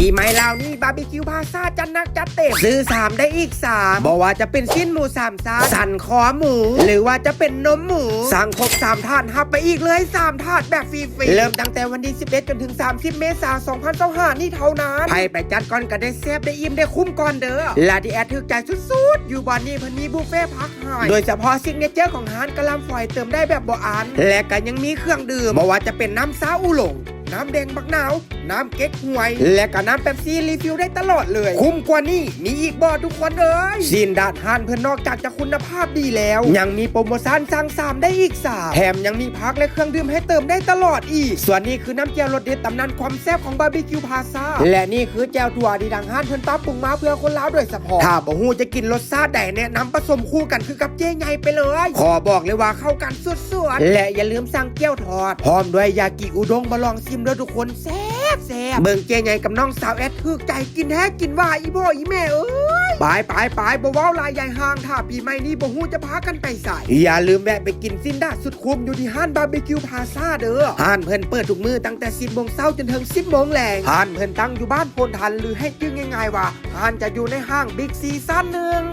ປີໃໝ່ລາວນີ້ ບາບີຄິວພາຊາ ຈັດໜັກຈັດເຕັມ ຊື້ສາມໄດ້ອີກສາມ ບໍ່ວ່າຈະເປັນຊີ້ນໝູສາມຊັ້ນ ສັນຄໍໝູ ຫຼືວ່າຈະເປັນນົມໝູ ສັ່ງຄົບສາມຖາດ ຮັບໄປອີກເລີຍສາມຖາດແບບຟຣີໆ ເລີ່ມຕັ້ງແຕ່ວັນທີສິບເອັດ ຈົນເຖິງສາມສິບ ເມສາ ສອງພັນຊາວຫ້າ ນີ້ເທົ່ານັ້ນ. ໃຜໄປຈັດກ່ອນກໍໄດ້ແຊບໄດ້ອີ່ມໄດ້ຄຸ້ມກ່ອນເດີ. ແລະທີ່ແອດຖືກໃຈສຸດໆ ຢູ່ບ່ອນນີ້ເພິ່ນມີບຸບເຟຜັກ ໂດຍສະເພາະຊິກເນເຈີຂອງຮ້ານກະລຳຝອຍເຕີມໄດ້ແບບບໍ່ອັນ ແລະກະຍັງມີເຄື່ອງດື່ມ ບໍ່ວ່າຈະເປັນນ້ຳຊາອູຫຼົງ, ນ້ຳແດງບັກນາວ, ນ້ຳເກັກຮວຍ ແລະກະນ້ຳເປັບຊີ ຣີຟິວໄດ້ຕະຫຼອດເລີຍ. ຄຸ້ມກວ່ານີ້ມີອີກບໍ່ທຸກຄົນເອີຍ? ຊີ້ນດາດຮ້ານເພິ່ນນອກຈາກຈະຄຸນນະພາບດີແລ້ວ ຍັງມີໂປຣໂມຊັນສັ່ງສາມໄດ້ອີກສາມ ແຖມຍັງມີຜັກ ແລະເຄື່ອງດື່ມໃຫ້ເຕີມໄດ້ຕະຫຼອດອີກ. ສ່ວນນີ້ຄືນ້ຳແຈ່ວລົດເດັດຕຳນານຄວາມແຊບຂອງບາບີຄິວພາຊາ ແລະນີ້ຄືແຈ່ວຖົ່ວທີ່ທາງຮ້ານເພິ່ນປັບປຸງມາເພື່ອຄົນລາວໂດຍສະເພາະ. ຖ້າບໍ່ຮູ້ຈະກິນລົດຊາດໃດ ແນະນຳປະສົມຄູ່ກັນຄືກັບເຈ້ໃຫຍ່ໄປເລີຍ ຂໍບອກເລີຍວ່າເຂົ້າກັນສຸດໆ. ແລະຢ່າລືມສັ່ງແຈ່ວທອດ ພ້ອມດ້ວຍຢາກິອຸດົງມາລອງຊິມເດີທຸກຄົນ ແຊບໆ. ເບິ່ງເຈ້ໃຫຍ່ກັບນ້ອງສາວແອດຖືກໃຈ ກິນແທ້ກິນວ່າ ອີພໍ່ອີແມ່ເອີຍ. ໄປໆໆ ບໍ່ເວົ້າຫຼາຍຢາຍຫ່າງ ຖ້າປີໃໝ່ນີ້ບໍ່ຮູ້ຈະພາກັນໄປໃສ ຢ່າລືມແວະໄປກິນຊີ້ນດາດສຸດຄຸ້ມຢູ່ທີ່ຮ້ານບາບີຄິວພາຊາເດີ. ຮ້ານເພິ່ນເປີດທຸກມື້ຕັ້ງແຕ່ສິບໂມງເຊົ້າຈົນເຖິງສິບໂມງແລງ. ຮ້ານເພິ່ນຕັ້ງຢູ່ບ້ານໂພນທັນ ຫຼືໃຫ້ຈື່ງ່າຍໆວ່າ ຮ້ານຈະຢູ່ໃນຫ້າງບິກຊີຊັ້ນໜຶ່ງ.